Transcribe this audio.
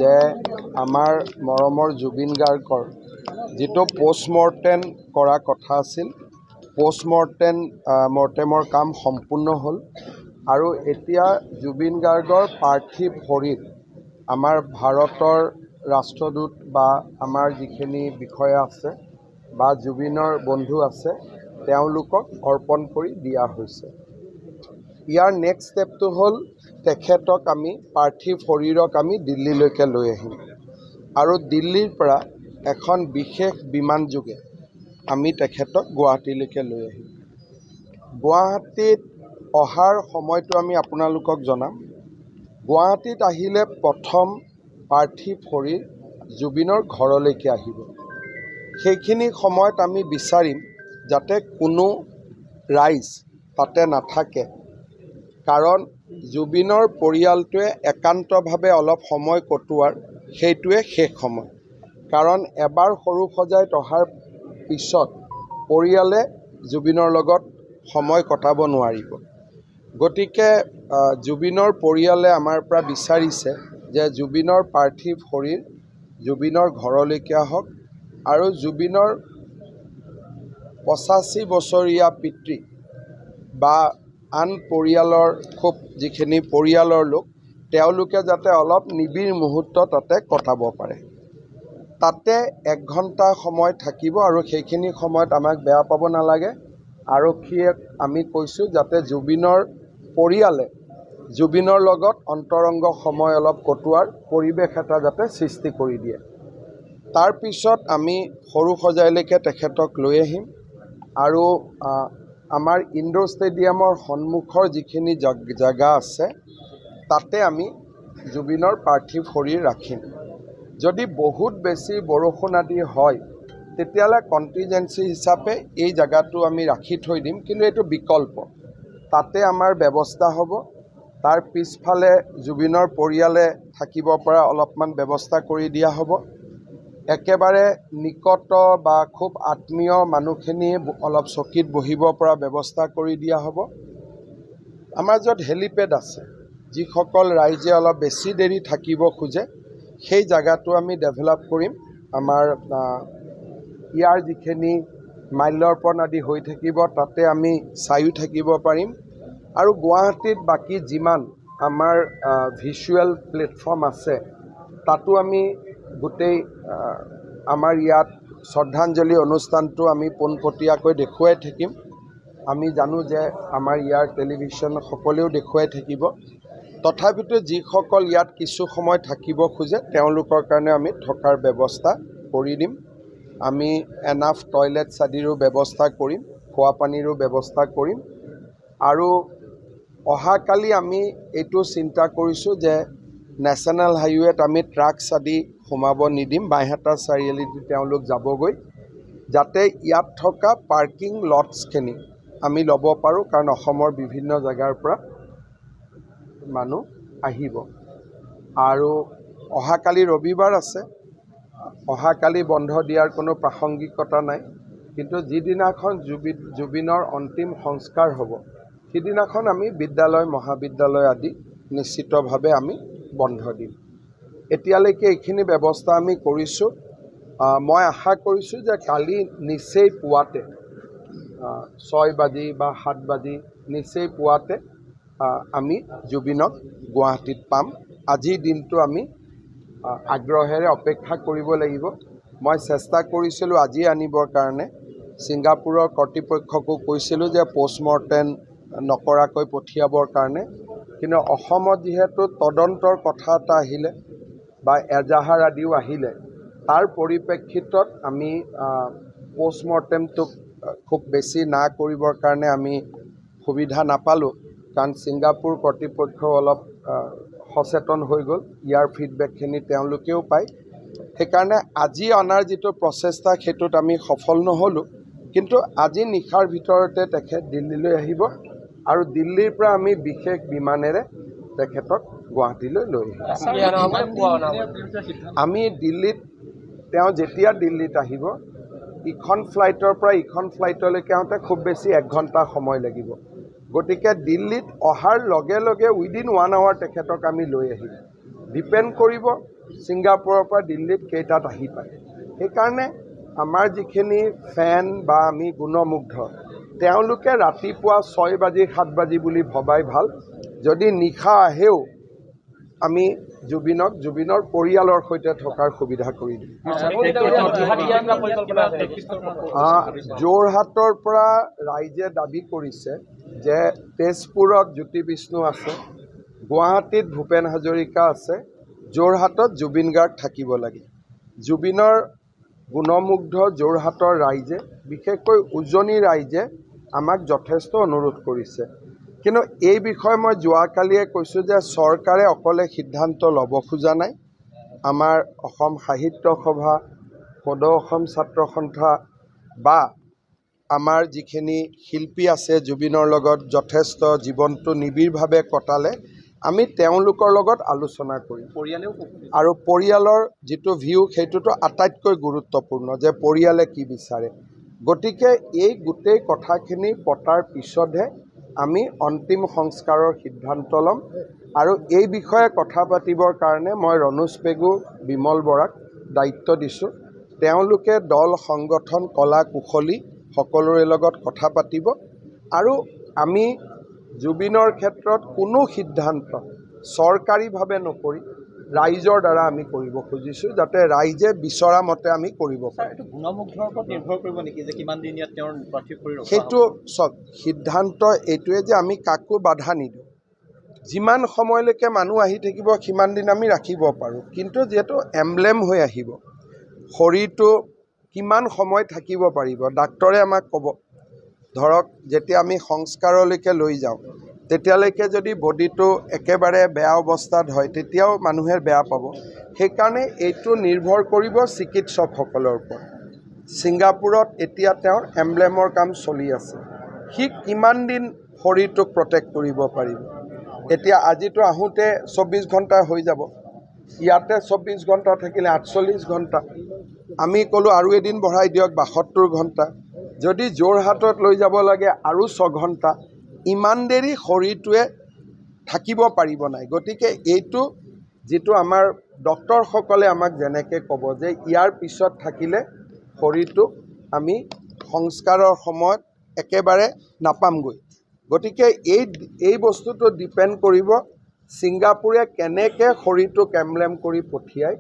যে আমাৰ মৰমৰ জুবিন গাৰ্গৰ যিটো পষ্টমৰ্টেম কৰা কথা আছিল, পষ্টমৰ্টেম মৰ্টেমৰ কাম সম্পূৰ্ণ হ'ল আৰু এতিয়া জুবিন গাৰ্গৰ পাৰ্থিৱ শৰীৰ আমাৰ ভাৰতৰ ৰাষ্ট্ৰদূত বা আমাৰ যিখিনি বিষয়া আছে বা জুবিনৰ বন্ধু আছে, তেওঁলোকক অৰ্পণ কৰি দিয়া হৈছে। ইয়াৰ নেক্সট ষ্টেপটো হ'ল তেখেতক আমি পাৰ্থিৱ শৰীৰক আমি দিল্লীলৈকে লৈ আহিম আৰু দিল্লীৰ পৰা এখন বিশেষ বিমানযোগে আমি তেখেতক গুৱাহাটীলৈকে লৈ আহিম। গুৱাহাটীত অহাৰ সময়টো আমি আপোনালোকক জনাম। গুৱাহাটীত আহিলে প্ৰথম পাৰ্থিৱ শৰীৰ জুবিনৰ ঘৰলৈকে আহিব। সেইখিনি সময়ত আমি বিচাৰিম যাতে কোনো ৰাইজ তাতে নাথাকে, কাৰণ জুবিনৰ পৰিয়ালটোৱে একান্তভাৱে অলপ সময় কটোৱাৰ সেইটোৱে শেষ সময়। কাৰণ এবাৰ সৰুসজাইত অহাৰ পিছত পৰিয়ালে জুবিনৰ লগত সময় কটাব নোৱাৰিব। গতিকে জুবিনৰ পৰিয়ালে আমাৰ পৰা বিচাৰিছে যে জুবিনৰ পাৰ্থিৱ শৰীৰ জুবিনৰ ঘৰলৈকে আহক আৰু জুবিনৰ 85 বছৰীয়া পিতৃ বা আন পৰিয়ালৰ খুব যিখিনি পৰিয়ালৰ লোক, তেওঁলোকে যাতে অলপ নিবিড় মুহূৰ্ত তাতে কটাব পাৰে। তাতে 1 ঘণ্টা সময় থাকিব আৰু সেইখিনি সময়ত আমাক বেয়া পাব নালাগে। আৰক্ষীয়ে আমি কৈছোঁ যাতে জুবিনৰ পৰিয়ালে জুবিনৰ লগত অন্তৰংগ সময় অলপ কটোৱাৰ পৰিৱেশ এটা যাতে সৃষ্টি কৰি দিয়ে। তাৰপিছত আমি সৰুসজাইলৈকে তেখেতক লৈ আহিম আৰু আমাৰ ইণ্ডোৰ ষ্টেডিয়ামৰ সন্মুখৰ যিখিনি জেগা আছে তাতে আমি জুবিনৰ পাৰ্থিৱ শৰীৰ ৰাখিম। যদি বহুত বেছি বৰষুণ আদি হয় তেতিয়াহ'লে কণ্টিজেঞ্চি হিচাপে এই জেগাটো আমি ৰাখি থৈ দিম, কিন্তু এইটো বিকল্প। তাতে আমাৰ ব্যৱস্থা হ'ব। তাৰ পিছফালে জুবিনৰ পৰিয়ালে থাকিব পৰা অলপমান ব্যৱস্থা কৰি দিয়া হ'ব। একেবাৰে নিকট বা খুব আত্মীয় মানুহখিনিয়ে অলপ চকীত বহিব পৰা ব্যৱস্থা কৰি দিয়া হ'ব। আমাৰ য'ত হেলিপেড আছে, যিসকল ৰাইজে অলপ বেছি দেৰি থাকিব খোজে সেই জেগাটো আমি ডেভেলপ কৰিম। আমাৰ ইয়াৰ যিখিনি মাল্যাৰ্পণ আদি হৈ থাকিব তাতে আমি চায়ো থাকিব পাৰিম। আৰু গুৱাহাটীত বাকী যিমান আমাৰ ভিজুৱেল প্লেটফৰ্ম আছে তাতো আমি গোটেই আমাৰ ইয়াত শ্ৰদ্ধাঞ্জলি অনুষ্ঠানটো আমি পোনপটীয়াকৈ দেখুৱাই থাকিম। আমি জানো যে আমাৰ ইয়াৰ টেলিভিশ্যন সকলেও দেখুৱাই থাকিব। তথাপিতো যিসকল ইয়াত কিছু সময় থাকিব খোজে তেওঁলোকৰ কাৰণে আমি থকাৰ ব্যৱস্থা কৰি দিম। আমি এনাফ টয়লেটছ আদিৰো ব্যৱস্থা কৰিম, খোৱা পানীৰো ব্যৱস্থা কৰিম। আৰু অহাকালি আমি এইটো চিন্তা কৰিছোঁ যে নেশ্যনেল হাইৱেত আমি ট্ৰাকছ আদি সোমাব নিদিম, বাইহাটা চাৰিআলিত তেওঁলোক যাবগৈ, যাতে ইয়াত থকা পাৰ্কিং লটছখিনি আমি ল'ব পাৰোঁ, কাৰণ অসমৰ বিভিন্ন জেগাৰ পৰা মানুহ আহিব। আৰু অহাকালি ৰবিবাৰ আছে, অহাকালি বন্ধ দিয়াৰ কোনো প্ৰাসংগিকতা নাই, কিন্তু যিদিনাখন জুবিনৰ অন্তিম সংস্কাৰ হ'ব সিদিনাখন আমি বিদ্যালয়, মহাবিদ্যালয় আদি নিশ্চিতভাৱে আমি বন্ধ দিম। এতিয়ালৈকে এইখিনি ব্যৱস্থা আমি কৰিছোঁ। মই আশা কৰিছোঁ যে কালি নিচেই পুৱাতে 6 বাজি বা 7 বাজি নিচেই পুৱাতে আমি জুবিনক গুৱাহাটীত পাম। আজিৰ দিনটো আমি আগ্ৰহেৰে অপেক্ষা কৰিব লাগিব। মই চেষ্টা কৰিছিলোঁ আজি আনিবৰ কাৰণে, ছিংগাপুৰৰ কৰ্তৃপক্ষকো কৈছিলোঁ যে পষ্টমৰ্টেম নকৰাকৈ পঠিয়াবৰ কাৰণে, কিন্তু অসমত যিহেতু তদন্তৰ কথা এটা আহিলে বা এজাহাৰ আদিও আহিলে, তাৰ পৰিপ্ৰেক্ষিতত আমি পষ্টমৰ্টেমটোক খুব বেছি না কৰিবৰ কাৰণে আমি সুবিধা নাপালোঁ, কাৰণ ছিংগাপুৰ কৰ্তৃপক্ষও অলপ সচেতন হৈ গ'ল, ইয়াৰ ফিডবেকখিনি তেওঁলোকেও পায়। সেইকাৰণে আজি অনাৰ যিটো প্ৰচেষ্টা সেইটোত আমি সফল নহ'লোঁ, কিন্তু আজি নিশাৰ ভিতৰতে তেখেত দিল্লীলৈ আহিব আৰু দিল্লীৰ পৰা আমি বিশেষ বিমানেৰে তেখেতক গুৱাহাটীলৈ লৈ আহিম। আমি দিল্লীত তেওঁ যেতিয়া দিল্লীত আহিব, ইখন ফ্লাইটৰ পৰা ইখন ফ্লাইটলৈকে আহোঁতে খুব বেছি 1 ঘণ্টা সময় লাগিব। গতিকে দিল্লীত অহাৰ লগে লগে উইদিন 1 আৱাৰ তেখেতক আমি লৈ আহিম। ডিপেণ্ড কৰিব ছিংগাপুৰৰ পৰা দিল্লীত কেইটাত আহি পায়। সেইকাৰণে আমাৰ যিখিনি ফেন বা আমি গুণমুগ্ধ, তেওঁলোকে ৰাতিপুৱা 6 বাজি 7 বাজি বুলি ভবাই ভাল। যদি নিশা আহেও আমি জুবিনক জুবিনৰ পৰিয়ালৰ সৈতে থকাৰ সুবিধা কৰি দিম। যোৰহাটৰ পৰা ৰাইজে দাবী কৰিছে যে তেজপুৰত জ্যোতি বিষ্ণু আছে, গুৱাহাটীত ভূপেন হাজৰিকা আছে, যোৰহাটত জুবিন গাৰ্গ থাকিব লাগে। জুবিনৰ গুণমুগ্ধ যোৰহাটৰ ৰাইজে, বিশেষকৈ উজনি ৰাইজে আমাক যথেষ্ট অনুৰোধ কৰিছে। কিন্তু এই বিষয়ে মই যোৱাকালিয়ে কৈছোঁ যে চৰকাৰে অকলে সিদ্ধান্ত ল'ব খোজা নাই। আমাৰ অসম সাহিত্য সভা, সদৌ অসম ছাত্ৰ সন্থা বা আমাৰ যিখিনি শিল্পী আছে, জুবিনৰ লগত যথেষ্ট জীৱনটো নিবিড়ভাৱে কটালে, আমি তেওঁলোকৰ লগত আলোচনা কৰিম। আৰু পৰিয়ালৰ যিটো ভিউ, সেইটোতো আটাইতকৈ গুৰুত্বপূৰ্ণ যে পৰিয়ালে কি বিচাৰে। গতিকে এই গোটেই কথাখিনি পতাৰ পিছতহে আমি অন্তিম সংস্কাৰৰ সিদ্ধান্ত ল'ম। আৰু এই বিষয়ে কথা পাতিবৰ কাৰণে মই ৰণোজ পেগু, বিমল বৰাক দায়িত্ব দিছোঁ। তেওঁলোকে দল সংগঠন, কলা কুশলী সকলোৰে লগত কথা পাতিব। আৰু আমি জুবিনৰ ক্ষেত্ৰত কোনো সিদ্ধান্ত চৰকাৰীভাৱে নকৰি ৰাইজৰ দ্বাৰা আমি কৰিব খুজিছোঁ, যাতে ৰাইজে বিচৰা মতে আমি কৰিব পাৰোঁ। সেইটো চব সিদ্ধান্ত এইটোৱে যে আমি কাকো বাধা নিদিওঁ। যিমান সময়লৈকে মানুহ আহি থাকিব, সিমান দিন আমি ৰাখিব পাৰোঁ। কিন্তু যিহেতু এমবাম হৈ আহিব, শৰীৰটো কিমান সময় থাকিব পাৰিব ডাক্তৰে আমাক ক'ব। ধৰক, যেতিয়া আমি সংস্কাৰলৈকে লৈ যাওঁ, তেতিয়ালৈকে যদি বডিটো একেবাৰে বেয়া অৱস্থাত হয়, তেতিয়াও মানুহে বেয়া পাব। সেইকাৰণে এইটো নিৰ্ভৰ কৰিব চিকিৎসকসকলৰ ওপৰত। ছিংগাপুৰত এতিয়া তেওঁৰ এমবামৰ কাম চলি আছে। সি কিমান দিন শৰীৰটোক প্ৰটেক্ট কৰিব পাৰিব? এতিয়া আজিতো আহোঁতে 24 ঘণ্টা হৈ যাব। ইয়াতে 24 ঘণ্টা থাকিলে 48 ঘণ্টা। আমি ক'লোঁ আৰু এদিন বঢ়াই দিয়ক, 72 ঘণ্টা। যদি যোৰহাটত লৈ যাব লাগে আৰু 6 ঘণ্টা। ইমান দেৰি শৰীৰটোৱে থাকিব পাৰিব নাই। গতিকে এইটো যিটো আমাৰ ডক্তৰসকলে আমাক যেনেকৈ ক'ব যে ইয়াৰ পিছত থাকিলে শৰীৰটোক আমি সংস্কাৰৰ সময়ত একেবাৰে নাপামগৈ। গতিকে এই বস্তুটো ডিপেণ্ড কৰিব ছিংগাপুৰে কেনেকৈ শৰীৰটোক এমবাম কৰি পঠিয়ায়।